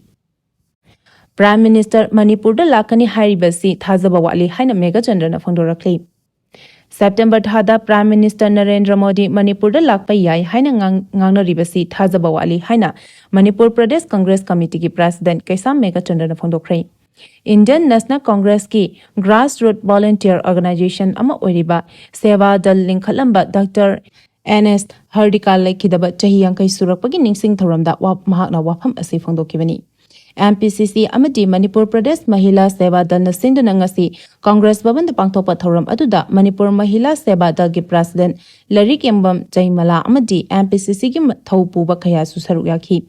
ꯄ꯭ꯔꯥꯏꯝ ꯃꯤꯅꯤꯁꯇꯔ ꯃꯅꯤꯄꯨꯔꯗ ꯂꯥꯛꯀꯅꯤ ꯍꯥꯏꯔꯤꯕꯁꯤ ꯊꯥꯖꯕ ꯋꯥꯠꯂꯤ ꯍꯥꯏꯅ ꯃꯦꯘꯆꯟꯗ꯭ꯔꯅ ꯐꯣꯡꯗꯣꯔꯛꯂꯤ꯫ ꯁꯦꯞꯇꯦꯝꯕꯔ ꯊꯥꯗ Prime Minister ꯅꯔꯦꯟꯗ꯭ꯔ ꯃꯣꯗꯤ ꯃꯅꯤꯄꯨꯔꯗ ꯂꯥꯛꯄ ꯌꯥꯏ ꯍꯥꯏꯅ ꯉꯥꯡ-, ꯉꯥꯡꯅꯔꯤꯕꯁꯤ ꯊꯥꯖꯕ ꯋꯥꯠꯂꯤ ꯍꯥꯏꯅ ꯃꯅꯤꯄꯨꯔ ꯄ꯭ꯔꯗꯦꯁ ꯀꯪꯒ꯭ꯔꯦꯁ ꯀꯃꯤꯇꯤꯒꯤ President ꯀꯩꯁꯥꯝ ꯃꯦꯘꯆꯟꯗ꯭ꯔꯅ ꯐꯣꯡꯗꯣꯛꯈ꯭ꯔꯦ꯫ Indian National Congressꯀꯤ grassroot volunteer organization ꯑꯃ ꯑꯣꯏꯔꯤꯕ ꯁꯦꯕꯥ ꯗꯜ ꯂꯤꯡꯈꯠꯂꯝꯕ Doctor ꯑꯦꯟ ꯑꯦꯁ ꯍꯔꯗꯤꯀꯥ ꯂꯩꯈꯤꯗꯕ ꯆꯍꯤ ꯌꯥꯡꯈꯩ ꯁꯨꯔꯛꯄꯒꯤ ꯅꯤꯡꯁꯤꯡ ꯊꯧꯔꯝꯗ ꯋꯥ-, ꯃꯍꯥꯛꯅ ꯋꯥꯐꯝ ꯑꯁꯤ ꯐꯣꯡꯗꯣꯛꯈꯤꯕꯅꯤ꯫ ꯑꯦꯝ ꯄꯤ ꯁꯤ ꯁꯤ ꯑꯃꯗꯤ ꯃꯅꯤꯄꯨꯔ ꯄ꯭ꯔꯗꯦꯁ ꯃꯍꯤꯂꯥ ꯁꯦꯕꯥ ꯗꯜꯅ ꯁꯤꯟꯗꯨꯅ ꯉꯁꯤ ꯀꯪꯒ꯭ꯔꯦꯁ ꯚꯕꯟꯗ ꯄꯥꯡꯊꯣꯛꯄ ꯊꯧꯔꯝ ꯑꯗꯨꯗ ꯃꯅꯤꯄꯨꯔ ꯃꯍꯤꯂꯥ ꯁꯦꯕꯥ ꯗꯜꯒꯤ President ꯂꯥꯏꯔꯤꯛ ꯌꯦꯡꯕꯝ ꯖꯩꯃꯂꯥ ꯑꯃꯗꯤ ꯑꯦꯝ ꯄꯤ ꯁꯤ ꯁꯤꯒꯤ ꯊꯧ ꯄꯨꯕ ꯀꯌꯥꯁꯨ ꯁꯔꯨꯛ ꯌꯥꯈꯤ꯫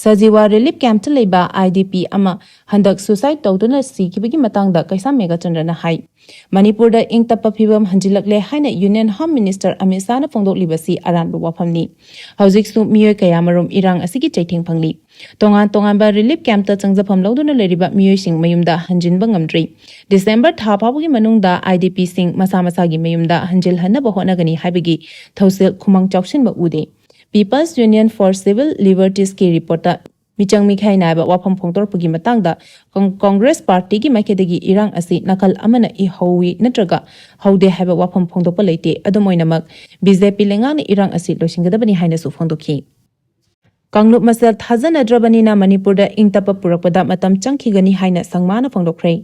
ꯁꯖꯤꯋꯥ relief campꯇ ꯂꯩꯕ ꯑꯥꯏ ꯗꯤ ꯄꯤ ꯑꯃ ꯍꯟꯗꯛ suicide ꯇꯧꯗꯨꯅ ꯁꯤꯈꯤꯕꯒꯤ ꯃꯇꯥꯡꯗ ꯀꯩꯁꯥꯝ ꯃꯦꯘꯆꯟꯗ꯭ꯔꯅ ꯍꯥꯏ, ꯃꯅꯤꯄꯨꯔꯗ ꯏꯪ ꯇꯞꯄ ꯐꯤꯕꯝ ꯍꯟꯖꯤꯜꯂꯛꯂꯦ ꯍꯥꯏꯅ Union Home Minister ꯑꯃꯤꯠ ꯁꯥꯍꯅ ꯐꯣꯡꯗꯣꯛꯂꯤꯕꯁꯤ ꯑꯔꯥꯟꯕ ꯋꯥꯐꯝꯅꯤ꯫ ꯍꯧꯖꯤꯛꯁꯨ ꯃꯤꯑꯣꯏ ꯀꯌꯥꯃꯔꯨꯝ ꯏꯔꯥꯡ ꯑꯁꯤꯒꯤ ꯆꯩꯊꯦꯡ ꯐꯪꯂꯤ꯫ ꯇꯣꯉꯥꯟ ꯇꯣꯉꯥꯟꯕ relief campꯇ ꯆꯪꯖꯐꯝ ꯂꯧꯗꯨꯅ ꯂꯩꯔꯤꯕ ꯃꯤꯑꯣꯏꯁꯤꯡ ꯃꯌꯨꯝꯗ ꯍꯟꯖꯤꯟꯕ ꯉꯝꯗ꯭ꯔꯤ꯫ ꯗꯤꯁꯦꯝꯕꯔ ꯊꯥ ꯐꯥꯎꯕꯒꯤ ꯃꯅꯨꯡꯗ ꯑꯥꯏ ꯗꯤ ꯄꯤꯁꯤꯡ ꯃꯁꯥ ꯃꯁꯥꯒꯤ ꯃꯌꯨꯝꯗ ꯍꯟꯖꯤꯜꯍꯟꯅꯕ ꯍꯣꯠꯅꯒꯅꯤ ꯍꯥꯏꯕꯒꯤ ꯊꯧꯁꯤꯜ ꯈꯨꯃꯥꯡ ꯆꯥꯎꯁꯤꯟꯕ ꯎꯗꯦ꯫ People's Union for Civil Libertiesꯀꯤ reportꯇ ꯃꯤꯆꯪ ꯃꯤꯈꯥꯏ ꯅꯥꯏꯕ ꯋꯥꯐꯝ ꯐꯣꯡꯗꯣꯔꯛꯄꯒꯤ ꯃꯇꯥꯡꯗ ꯀꯪ-, ꯀꯪꯒ꯭ꯔꯦꯁ ꯄꯥꯔꯇꯤꯒꯤ ꯃꯥꯏꯀꯩꯗꯒꯤ ꯏꯔꯥꯡ ꯑꯁꯤ ꯅꯥꯀꯜ ꯑꯃꯅ ꯏ ꯍꯧꯏ ꯅꯠꯇ꯭ꯔꯒ ꯍꯧꯗꯦ ꯍꯥꯏꯕ ꯋꯥꯐꯝ ꯐꯣꯡꯗꯣꯛꯄ ꯂꯩꯇꯦ꯫ ꯑꯗꯨꯝ ꯑꯣꯏꯅꯃꯛ, ꯕꯤ ꯖꯦ ꯄꯤ ꯂꯩꯉꯥꯛꯅ ꯏꯔꯥꯡ ꯑꯁꯤ ꯂꯣꯏꯁꯤꯟꯒꯗꯕꯅꯤ ꯍꯥꯏꯅꯁꯨ ꯐꯣꯡꯗꯣꯛꯈꯤ꯫ ꯀꯥꯡꯂꯨꯞ ꯃꯁꯦꯜ ꯊꯥꯖꯅꯗ꯭ꯔꯕꯅꯤꯅ ꯃꯅꯤꯄꯨꯔꯗ ꯏꯪ ꯇꯞꯄ ꯄꯨꯔꯛꯄꯗ ꯃꯇꯝ ꯆꯪꯈꯤꯒꯅꯤ ꯍꯥꯏꯅ ꯁꯪꯃꯥꯅ ꯐꯣꯡꯗꯣꯛꯈ꯭ꯔꯦ꯫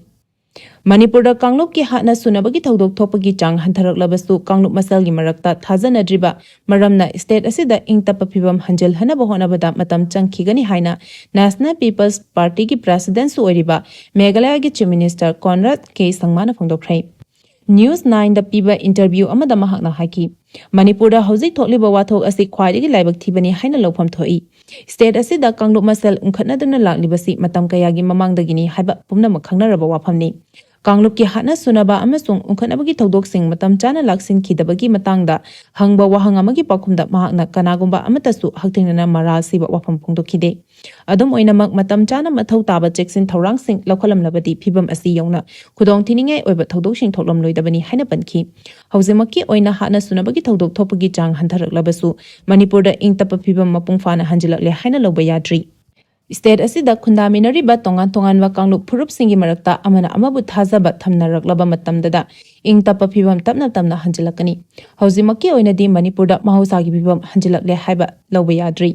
ꯃꯅꯤꯄꯨꯔꯗ ꯀꯥꯡꯂꯨꯞꯀꯤ ꯍꯥꯠꯅ ꯁꯨꯅꯕꯒꯤ ꯊꯧꯗꯣꯛ ꯊꯣꯛꯄꯒꯤ ꯆꯥꯡ ꯍꯟꯊꯔꯛꯂꯕꯁꯨ ꯀꯥꯡꯂꯨꯞ ꯃꯁꯦꯜꯒꯤ ꯃꯔꯛꯇ ꯊꯥꯖꯅꯗ꯭ꯔꯤꯕ ꯃꯔꯝꯅ state ꯑꯁꯤꯗ ꯏꯪ ꯇꯞꯄ ꯐꯤꯕꯝ ꯍꯟꯖꯤꯜꯍꯟꯅꯕ ꯍꯣꯠꯅꯕꯗ ꯃꯇꯝ ꯆꯪꯈꯤꯒꯅꯤ ꯍꯥꯏꯅ National People's Partyꯒꯤ Presidentꯁꯨ ꯑꯣꯏꯔꯤꯕ ꯃꯦꯘꯥꯂꯌꯒꯤ Chief Minister ꯀꯣꯟꯔꯥꯗ ꯀꯦ ꯁꯪꯃꯥꯅ ꯐꯣꯡꯗꯣꯛꯈ꯭ꯔꯦ꯫ News Nineꯗ ꯄꯤꯕ interview ꯑꯃꯗ ꯃꯍꯥꯛꯅ ꯍꯥꯏꯈꯤ, ꯃꯅꯤꯄꯨꯔꯗ ꯍꯧꯖꯤꯛ ꯊꯣꯛꯂꯤꯕ ꯋꯥꯊꯣꯛ ꯑꯁꯤ ꯈ꯭ꯋꯥꯏꯗꯒꯤ ꯂꯥꯏꯕꯛ ꯊꯤꯕꯅꯤ ꯍꯥꯏꯅ ꯂꯧꯐꯝ ꯊꯣꯛꯏ꯫ State ꯑꯁꯤꯗ ꯀꯥꯡꯂꯨꯞ ꯃꯁꯦꯜ ꯎꯪꯈꯠꯅꯗꯨꯅ ꯂꯥꯛꯂꯤꯕꯁꯤ ꯃꯇꯝ ꯀꯌꯥꯒꯤ ꯃꯃꯥꯡꯗꯒꯤꯅꯤ ꯍꯥꯏꯕ ꯄꯨꯝꯅꯃꯛ ꯈꯪꯅꯔꯕ ꯋꯥꯐꯝꯅꯤ꯫ ꯀꯥꯡꯂꯨꯞꯀꯤ ꯍꯥꯠꯅ ꯁꯨꯅꯕ ꯑꯃꯁꯨꯡ ꯎꯪꯈꯠꯅꯕꯒꯤ ꯊꯧꯗꯣꯛꯁꯤꯡ ꯃꯇꯝ ꯆꯥꯅ ꯂꯥꯛꯁꯤꯟꯈꯤꯗꯕꯒꯤ ꯃꯇꯥꯡꯗ ꯍꯪꯕ ꯋꯥꯍꯪ ꯑꯃꯒꯤ ꯄꯥꯎꯈꯨꯝꯗ ꯃꯍꯥꯛꯅ ꯀꯅꯥꯒꯨꯝꯕ ꯑꯃꯠꯇꯁꯨ ꯍꯛꯊꯦꯡꯅꯅ ꯃꯔꯥꯜ ꯁꯤꯕ ꯋꯥꯐꯝ ꯐꯣꯡꯗꯣꯛꯈꯤꯗꯦ꯫ ꯑꯗꯨꯝ ꯑꯣꯏꯅꯃꯛ, ꯃꯇꯝ ꯆꯥꯅ ꯃꯊꯧ ꯇꯥꯕ ꯆꯦꯛꯁꯤꯟ ꯊꯧꯔꯥꯡꯁꯤꯡ ꯂꯧꯈꯠꯂꯝꯂꯕꯗꯤ ꯐꯤꯕꯝ ꯑꯁꯤ ꯌꯧꯅ ꯈꯨꯗꯣꯡ ꯊꯤꯅꯤꯡꯉꯥꯏ ꯑꯣꯏꯕ ꯊꯧꯗꯣꯛꯁꯤꯡ ꯊꯣꯛꯂꯝꯂꯣꯏꯗꯕꯅꯤ ꯍꯥꯏꯅ ꯄꯟꯈꯤ꯫ ꯍꯧꯖꯤꯛꯃꯛꯀꯤ ꯑꯣꯏꯅ ꯍꯥꯠꯅ ꯁꯨꯅꯕꯒꯤ ꯊꯧꯗꯣꯛ ꯊꯣꯛꯄꯒꯤ ꯆꯥꯡ ꯍꯟꯊꯔꯛꯂꯕꯁꯨ, ꯃꯅꯤꯄꯨꯔꯗ ꯏꯪ ꯇꯞꯄ ꯐꯤꯕꯝ ꯃꯄꯨꯡ ꯐꯥꯅ ꯍꯟꯖꯤꯜꯂꯛꯂꯦ ꯍꯥꯏꯅ ꯂꯧꯕ ꯌꯥꯗ꯭ꯔꯤ꯫ ꯁ꯭ꯇꯦꯠ ꯑꯁꯤꯗ ꯈꯨꯟꯗꯥꯃꯤꯟꯅꯔꯤꯕ ꯇꯣꯉꯥꯟ ꯇꯣꯉꯥꯟꯕ ꯀꯥꯡꯂꯨꯞ ꯐꯨꯔꯨꯞꯁꯤꯡꯒꯤ ꯃꯔꯛꯇ ꯑꯃꯅ ꯑꯃꯕꯨ ꯊꯥꯖꯕ ꯊꯝꯅꯔꯛꯂꯕ ꯃꯇꯝꯗꯗ ꯏꯪ ꯇꯞꯄ ꯐꯤꯕꯝ ꯇꯞꯅ ꯇꯞꯅ ꯍꯟꯖꯤꯜꯂꯛꯀꯅꯤ꯫ ꯍꯧꯖꯤꯛꯃꯛꯀꯤ ꯑꯣꯏꯅꯗꯤ ꯃꯅꯤꯄꯨꯔꯗ ꯃꯍꯧꯁꯥꯒꯤ ꯐꯤꯕꯝ ꯍꯟꯖꯤꯜꯂꯛꯂꯦ ꯍꯥꯏꯕ ꯂꯧꯕ ꯌꯥꯗ꯭ꯔꯤ꯫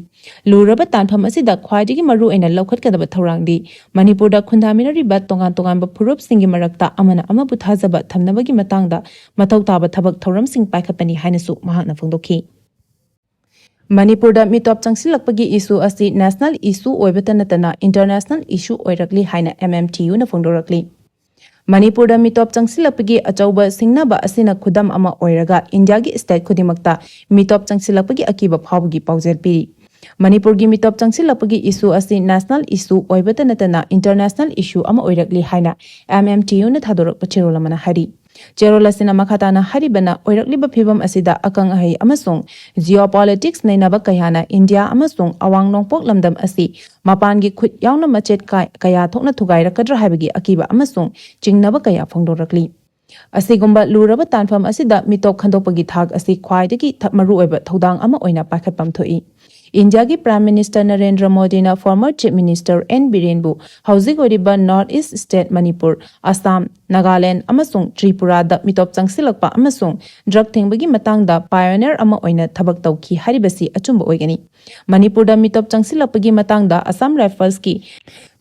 ꯂꯨꯔꯕ ꯇꯥꯟꯐꯝ ꯑꯁꯤꯗ ꯈ꯭ꯋꯥꯏꯗꯒꯤ ꯃꯔꯨ ꯑꯣꯏꯅ ꯂꯧꯈꯠꯀꯗꯕ ꯊꯧꯔꯥꯡꯗꯤ ꯃꯅꯤꯄꯨꯔꯗ ꯈꯨꯟꯗꯥꯃꯤꯟꯅꯔꯤꯕ ꯇꯣꯉꯥꯟ ꯇꯣꯉꯥꯟꯕ ꯐꯨꯔꯨꯞꯁꯤꯡꯒꯤ ꯃꯔꯛꯇ ꯑꯃꯅ ꯑꯃꯕꯨ ꯊꯥꯖꯕ ꯊꯝꯅꯕꯒꯤ ꯃꯇꯥꯡꯗ ꯃꯊꯧ ꯇꯥꯕ ꯊꯕꯛ ꯊꯧꯔꯝꯁꯤꯡ ꯄꯥꯏꯈꯠꯄꯅꯤ ꯍꯥꯏꯅꯁꯨ ꯃꯍꯥꯛꯅ ꯐꯣꯡꯗꯣꯛꯈꯤ꯫ ꯃꯅꯤꯄꯨꯔꯗ ꯃꯤꯇꯣꯞ ꯆꯪꯁꯤꯜꯂꯛꯄꯒꯤ ꯏꯁꯨ ꯑꯁꯤ ꯅꯦꯁꯅꯦꯜ ꯏꯁꯨ ꯑꯣꯏꯕꯇ ꯅꯠꯇꯅ ꯏꯟꯇꯔꯅꯦꯁꯅꯦꯜ ꯏꯁꯨ ꯑꯣꯏꯔꯛꯂꯤ ꯍꯥꯏꯅ ꯑꯦꯝ ꯑꯦꯝ ꯇꯤ ꯌꯨꯅ ꯐꯣꯡꯗꯣꯔꯛꯂꯤ꯫ ꯃꯅꯤꯄꯨꯔꯗ ꯃꯤꯇꯣꯞ ꯆꯪꯁꯤꯜꯂꯛꯄꯒꯤ ꯑꯆꯧꯕ ꯁꯤꯡꯅꯕ ꯑꯁꯤꯅ ꯈꯨꯗꯝ ꯑꯃ ꯑꯣꯏꯔꯒ ꯏꯟꯗꯤꯌꯥꯒꯤ ꯁ꯭ꯇꯦꯠ ꯈꯨꯗꯤꯡꯃꯛꯇ ꯃꯤꯇꯣꯞ ꯆꯪꯁꯤꯜꯂꯛꯄꯒꯤ ꯑꯀꯤꯕ ꯐꯥꯎꯕꯒꯤ ꯄꯥꯎꯖꯦꯜ ꯄꯤꯔꯤ꯫ ꯃꯅꯤꯄꯨꯔꯒꯤ ꯃꯤꯇꯣꯞ ꯆꯪꯁꯤꯜꯂꯛꯄꯒꯤ ꯏꯁꯨ ꯑꯁꯤ ꯅꯦꯁꯅꯦꯜ ꯏꯁꯨ ꯑꯣꯏꯕꯇ ꯅꯠꯇꯅ ꯏꯟꯇꯔꯅꯦꯁꯅꯦꯜ ꯏꯁꯨ ꯑꯃ ꯑꯣꯏꯔꯛꯂꯤ ꯍꯥꯏꯅ ꯑꯦꯝ ꯑꯦꯝ ꯇꯤ ꯌꯨꯅ ꯊꯥꯗꯣꯔꯛꯄ ꯆꯦꯔꯣꯜ ꯑꯃꯅ ꯍꯥꯏꯔꯤ꯫ ꯆꯦꯔꯣꯜ ꯑꯁꯤꯅ ꯃꯈꯥ ꯇꯥꯅ ꯍꯥꯏꯔꯤꯕꯅ ꯑꯣꯏꯔꯛꯂꯤꯕ ꯐꯤꯕꯝ ꯑꯁꯤꯗ ꯑꯀꯪ ꯑꯍꯩ ꯑꯃꯁꯨꯡ ꯖꯤꯑꯣꯄꯣꯂꯤꯇꯤꯛꯁ ꯅꯩꯅꯕ ꯀꯌꯥꯅ ꯏꯟꯗꯤꯌꯥ ꯑꯃꯁꯨꯡ ꯑꯋꯥꯡ ꯅꯣꯡꯄꯣꯛ ꯂꯝꯗꯝ ꯑꯁꯤ ꯃꯄꯥꯟꯒꯤ ꯈꯨꯠ ꯌꯥꯎꯅ ꯃꯆꯦꯠ ꯀꯥꯏ-, ꯀꯌꯥ ꯊꯣꯛꯅ ꯊꯨꯒꯥꯏꯔꯛꯀꯗ꯭ꯔꯥ ꯍꯥꯏꯕꯒꯤ ꯑꯀꯤꯕ ꯑꯃꯁꯨꯡ ꯆꯤꯡꯅꯕ ꯀꯌꯥ ꯐꯣꯡꯗꯣꯔꯛꯂꯤ꯫ ꯑꯁꯤꯒꯨꯝꯕ ꯂꯨꯔꯕ ꯇꯥꯟꯐꯝ ꯑꯁꯤꯗ ꯃꯤꯇꯣꯞ ꯈꯟꯗꯣꯛꯄꯒꯤ ꯊꯥꯛ ꯑꯁꯤ ꯈ꯭ꯋꯥꯏꯗꯒꯤ ꯊ-, ꯃꯔꯨꯑꯣꯏꯕ ꯊꯧꯗꯥꯡ ꯑꯃ ꯑꯣꯏꯅ ꯄꯥꯏꯈꯠꯐꯝ ꯊꯣꯛꯏ꯫ ꯏꯟꯗꯤꯌꯥꯒꯤ ꯄ꯭ꯔꯥꯏꯝ ꯃꯤꯅꯤꯁꯇꯔ ꯅꯔꯦꯟꯗ꯭ꯔ ꯃꯣꯗꯤꯅ ꯐꯣꯔꯃꯔ ꯆꯤꯐ ꯃꯤꯅꯤꯁꯇꯔ ꯑꯦꯟ ꯕꯤꯔꯦꯟꯕꯨ ꯍꯧꯖꯤꯛ ꯑꯣꯏꯔꯤꯕ north east state Manipur, Assam, Nagaland ꯑꯃꯁꯨꯡ ꯇ꯭ꯔꯤꯄꯨꯔꯥꯗ ꯃꯤꯇꯣꯞ ꯆꯪꯁꯤꯜꯂꯛꯄ ꯑꯃꯁꯨꯡ ꯗ꯭ꯔꯒ ꯊꯤꯡꯕꯒꯤ ꯃꯇꯥꯡꯗ ꯄꯥꯏꯑꯣꯅꯤꯌꯔ ꯑꯃ ꯑꯣꯏꯅ ꯊꯕꯛ ꯇꯧꯈꯤ ꯍꯥꯏꯔꯤꯕꯁꯤ ꯑꯆꯨꯝꯕ ꯑꯣꯏꯒꯅꯤ꯫ ꯃꯅꯤꯄꯨꯔꯗ ꯃꯤꯇꯣꯞ ꯆꯪꯁꯤꯜꯂꯛꯄꯒꯤ ꯃꯇꯥꯡꯗ ꯑꯁꯥꯝ ꯔꯥꯏꯐꯜꯁꯀꯤ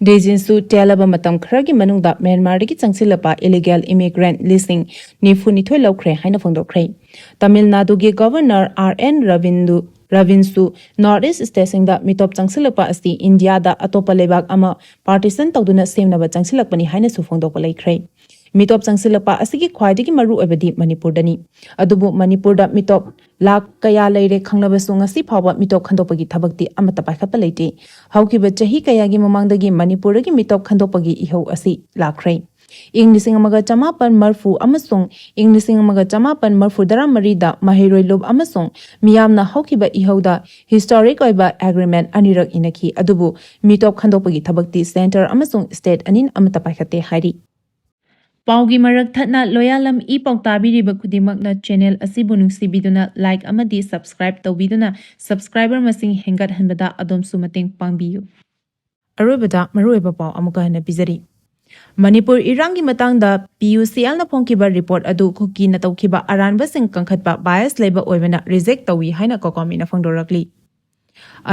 ꯗꯤꯖꯤꯟꯁꯨ ꯇꯦꯜꯂꯕ ꯃꯇꯝ ꯈꯔꯒꯤ ꯃꯅꯨꯡꯗ ꯃ꯭ꯌꯥꯟꯃꯥꯔꯗꯒꯤ ꯆꯪꯁꯤꯜꯂꯛꯄ ꯏꯂꯤꯒꯦꯜ ꯏꯃꯤꯒ꯭ꯔꯦꯟꯠ ꯂꯤꯁꯤꯡ ꯅꯤꯐꯨ ꯅꯤꯊꯣꯏ ꯂꯧꯈ꯭ꯔꯦ ꯍꯥꯏꯅ ꯐꯣꯡꯗꯣꯛꯈ꯭ꯔꯦ꯫ ꯇꯥꯃꯤꯜ ꯅꯥꯗꯨꯒꯤ ꯒꯚꯔꯅꯔ ꯑꯥꯔ ꯑꯦꯟ ꯔꯕꯤꯟꯗꯨ, ꯔꯕꯤꯟꯁꯨ ꯅꯣꯔꯠ ꯏꯁ ꯁ꯭ꯇꯦꯠꯁꯤꯡꯗ ꯃꯤꯇꯣꯞ ꯆꯪꯁꯤꯜꯂꯛꯄ ꯑꯁꯤ ꯏꯟꯗꯤꯌꯥꯗ ꯑꯇꯣꯞꯄ ꯂꯩꯕꯥꯛ ꯑꯃ ꯄꯥꯔꯇꯤꯁꯟ ꯇꯧꯗꯨꯅ ꯁꯦꯝꯅꯕ ꯆꯪꯁꯤꯜꯂꯛꯄꯅꯤ ꯍꯥꯏꯅꯁꯨ ꯐꯣꯡꯗꯣꯛꯄ ꯂꯩꯈ꯭ꯔꯦ꯫ ꯃꯤꯇꯣꯞ ꯆꯪꯁꯤꯜꯂꯛꯄ ꯑꯁꯤꯒꯤ ꯈ꯭ꯋꯥꯏꯗꯒꯤ ꯃꯔꯨ ꯑꯣꯏꯕꯗꯤ ꯃꯅꯤꯄꯨꯔꯗꯅꯤ꯫ ꯑꯗꯨꯕꯨ ꯃꯅꯤꯄꯨꯔꯗ ꯃꯤꯇꯣꯞ ꯂꯥꯈ ꯀꯌꯥ ꯂꯩꯔꯦ ꯈꯪꯂꯕꯁꯨ ꯉꯁꯤ ꯐꯥꯎꯕ ꯃꯤꯇꯣꯞ ꯈꯟꯗꯣꯛꯄꯒꯤ ꯊꯕꯛꯇꯤ ꯑꯃꯠꯇ ꯄꯥꯏꯈꯠꯄ ꯂꯩꯇꯦ꯫ ꯍꯧꯈꯤꯕ ꯆꯍꯤ ꯀꯌꯥꯒꯤ ꯃꯃꯥꯡꯗꯒꯤ ꯃꯅꯤꯄꯨꯔꯗꯒꯤ ꯃꯤꯇꯣꯞ ꯈꯟꯗꯣꯛꯄꯒꯤ ꯏꯍꯧ ꯑꯁꯤ ꯂꯥꯛꯈ꯭ꯔꯦ꯫ ꯏꯪ ꯂꯤꯁꯤꯡ ꯑꯃꯒ ꯆꯃꯥꯄꯟ ꯃꯔꯐꯨ ꯑꯃꯁꯨꯡ ꯏꯪ ꯂꯤꯁꯤꯡ ꯑꯃꯒ ꯆꯃꯥꯄꯟ ꯃꯔꯐꯨ ꯇꯔꯥ ꯃꯔꯤꯗ ꯃꯍꯩꯔꯣꯏ ꯂꯨꯞ ꯑꯃꯁꯨꯡ ꯃꯤꯌꯥꯝꯅ ꯍꯧꯈꯤꯕ ꯏꯍꯧꯗ ꯍꯤꯁꯇꯣꯔꯤꯛ ꯑꯣꯏꯕ ꯑꯦꯒ꯭ꯔꯤꯃꯦꯟꯠ ꯑꯅꯤꯔꯛ ꯏꯅꯈꯤ, ꯑꯗꯨꯕꯨ ꯃꯤꯇꯣꯞ ꯈꯟꯗꯣꯛꯄꯒꯤ ꯊꯕꯛꯇꯤ ꯁꯦꯟꯇꯔ ꯑꯃꯁꯨꯡ ꯁ꯭ꯇꯦꯠ ꯑꯅꯤꯅ ꯑꯃꯠꯇ ꯄꯥꯏꯈꯠꯇꯦ ꯍꯥꯏꯔꯤ꯫ ꯄꯥꯎꯒꯤ ꯃꯔꯛ ꯊꯠꯅ ꯂꯣꯌꯥꯂꯝ ꯏ ꯄꯥꯎ ꯇꯥꯕꯤꯔꯤꯕ ꯈꯨꯗꯤꯡꯃꯛꯅ ꯆꯦꯅꯦꯜ ꯑꯁꯤꯕꯨ ꯅꯨꯡꯁꯤꯕꯤꯗꯨꯅ ꯂꯥꯏꯛ ꯑꯃꯗꯤ ꯁꯕꯁꯀ꯭ꯔꯥꯏꯕ ꯇꯧꯕꯤꯗꯨꯅ ꯁꯕꯁꯀ꯭ꯔꯥꯏꯕꯔ ꯃꯁꯤꯡ ꯍꯦꯟꯒꯠꯍꯟꯕꯗ ꯑꯗꯣꯝꯁꯨ ꯃꯇꯦꯡ ꯄꯥꯡꯕꯤꯌꯨ꯫ ꯑꯔꯣꯏꯕꯗ ꯃꯔꯨꯑꯣꯏꯕ ꯄꯥꯎ ꯑꯃꯨꯛꯀ ꯍꯟꯅ ꯄꯤꯖꯔꯤ꯫ ꯃꯅꯤꯄꯨꯔ ꯏꯔꯥꯡꯒꯤ ꯃꯇꯥꯡꯗ ꯄꯤ ꯌꯨ ꯁꯤ ꯑꯦꯜꯅ ꯐꯣꯡꯈꯤꯕ ꯔꯤꯄꯣꯔꯠ ꯑꯗꯨ ꯀꯨꯀꯤꯅ ꯇꯧꯈꯤꯕ ꯑꯔꯥꯟꯕꯁꯤꯡ ꯀꯟꯈꯠꯄ ꯕꯥꯏꯁ ꯂꯩꯕ ꯑꯣꯏꯕꯅ ꯔꯤꯖꯦꯛ ꯇꯧꯏ ꯍꯥꯏꯅ ꯀꯣꯀꯣꯃꯤꯅ ꯐꯣꯡꯗꯣꯔꯛꯂꯤ꯫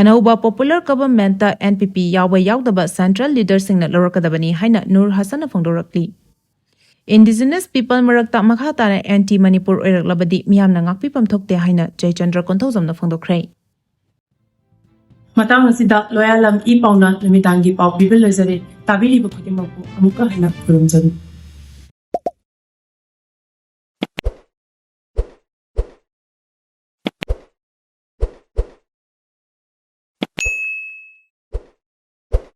ꯑꯅꯧꯕ ꯄꯣꯄꯨꯂꯔ ꯒꯚꯔꯟꯃꯦꯟꯠꯇ ꯑꯦꯟ ꯄꯤ ꯄꯤ ꯌꯥꯎꯕ ꯌꯥꯎꯗꯕ ꯁꯦꯟꯇ꯭ꯔꯦꯜ ꯂꯤꯗꯔꯁꯤꯡꯅ ꯂꯧꯔꯛꯀꯗꯕꯅꯤ ꯍꯥꯏꯅ ꯅꯨꯔ ꯍꯁꯟꯅ ꯐꯣꯡꯗꯣꯔꯛꯂꯤ꯫ ꯏꯟꯗꯤꯖꯤꯅꯁ ꯄꯤꯄꯜ ꯃꯔꯛꯇ ꯃꯈꯥ ꯇꯥꯅ ꯑꯦꯟꯇꯤ ꯃꯅꯤꯄꯨꯔ ꯑꯣꯏꯔꯛꯂꯕꯗꯤ ꯃꯤꯌꯥꯝꯅ ꯉꯥꯛꯄꯤꯐꯝ ꯊꯣꯛꯇꯦ ꯍꯥꯏꯅ ꯖꯌꯆꯟꯗ꯭ꯔ ꯀꯣꯟꯊꯧꯖꯝꯅ ꯐꯣꯡꯗꯣꯛꯈ꯭ꯔꯦ꯫ ꯃꯇꯥꯡ ꯑꯁꯤꯗ ꯂꯣꯌꯥꯂꯝ ꯏ ꯄꯥꯎꯅ ꯅꯨꯃꯤꯗꯥꯡꯒꯤ ꯄꯥꯎ ꯄꯤꯕ ꯂꯣꯏꯖꯔꯦ꯫ ꯇꯥꯕꯤꯔꯤꯕ ꯈꯨꯗꯤꯡꯃꯛꯄꯨ ꯑꯃꯨꯛꯀ ꯍꯟꯅ ꯈꯨꯔꯨꯝꯖꯔꯤ꯫